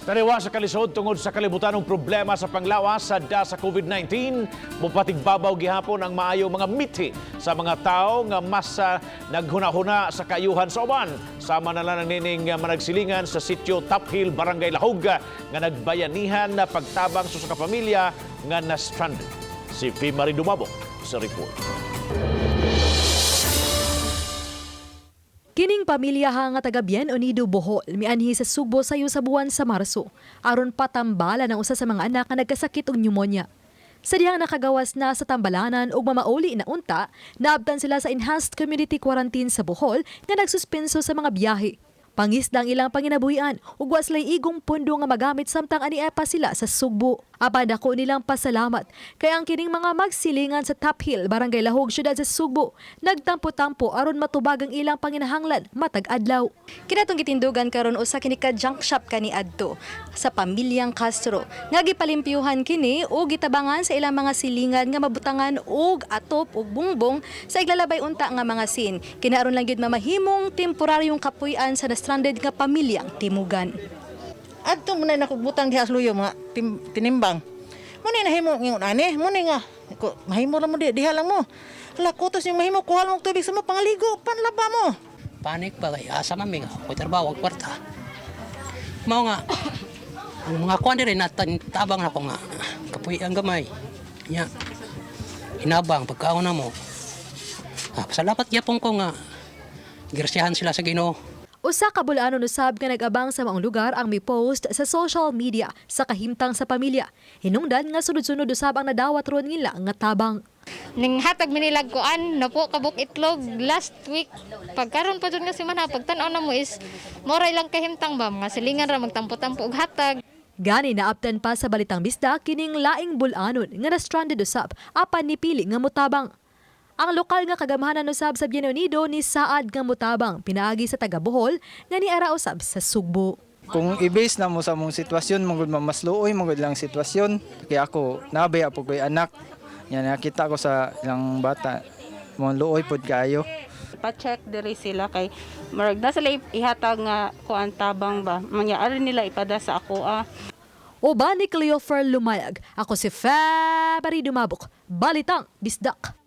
Taliwa sa kalisod tungod sa kalibutanong problema sa panglawas sa da sa COVID-19, mupatigbabaw gihapon ang maayo mga miti sa mga tao nga mas naghuna-huna sa kaayuhan sa uban. Sama na lang nining managsilingan sa sitio Top Hill, Barangay Lahug, nga nagbayanihan na pagtabang sa usa ka pamilya nga na-stranded. Si Fimari Dumabok sa report. Kining pamilya ha nga taga Bien Unido, Bohol, mianhi sa Sugbo sayo sa buwan sa Marso aron patambala ng usa sa mga anak nga nagkasakit og pneumonia. Sa dihang nakagawas na sa tambalanan ug mamauli na unta, naabtan sila sa enhanced community quarantine sa Bohol nga nagsuspenso sa mga biyahe. Pangisda ang ilang panginabuhian ug wa sila'y igong pundo nga magamit samtang ania pa sila sa Sugbo. Apan dako nilang pasalamat kay ang kining mga magsilingan sa Top Hill, Barangay Lahug, syudad sa Sugbo, nagtampo-tampo aron matubag ang ilang panginahanglan matag adlaw. Kinatong gitindugan karon, usa kini ka junk shop kaniadto sa pamilyang Castro nga gipalimpyuhan kini ug gitabangan sa ilang mga silingan nga mabutangan og atop ug bungbong sa iglalabay unta nga mga sin. Kinaron lang gyud mamahimong temporaryong kapuy-an sa na-stranded nga pamilyang Timugan. Adto mo na nakubutang diha sa luyo mga tinimbang. Mo na nahimo ngingon ani, mo na nga ko, mahimo ra mo di, diha lang mo. Hala kutos yung mahimo, kuha lang og tubig sa mo pangaligo, panlaba mo. Panik pa kay asa man mi nga ako'y trabaho ang kwarta. Mao nga ang mga kuan diri na tabang nako nga kapuy ang gamay. Nya. Hinabang pagkaon na mo. Ah, pasalamat gyapon ko nga grasyahan sila sa Ginoo. Usa ka bulanon usab nga nag-abang sa maong lugar ang mi-post sa social media sa kahimtang sa pamilya. Hinungdan nga sunod-sunod usab ang nadawat ron nila nga tabang. Ning hatag minilag kuan napo kabuk itlog last week. Pagkaron pa jud nga semana, pagtan-aw na mo is moray lang kahimtang ba, mga silingan ra magtampo-tampo og hatag. Gani naabtan pa sa Balitang Bisdak kining laing bulanon nga na-stranded usab apan nipili nga mutabang. Ang lokal nga kagamhanan usab sa Bien Unido ni saad nga mutabang pinaagi sa taga Bohol nga niara usab sa Sugbo. Kung i-base na mo sa mong sitwasyon, mangud mas luoy mangud lang sitwasyon. Kaya ako, nabaya po ko'y anak. Yan, nakita ko sa ilang bata. Mo luoy pod kaayo. Pa-check diri sila kay murag na sila ihatag nga kuan tabang ba mangyari nila ipada sa ako ah. Uban ni Cleofer Lumayag, ako si February Dumabok, Balitang Bisdak.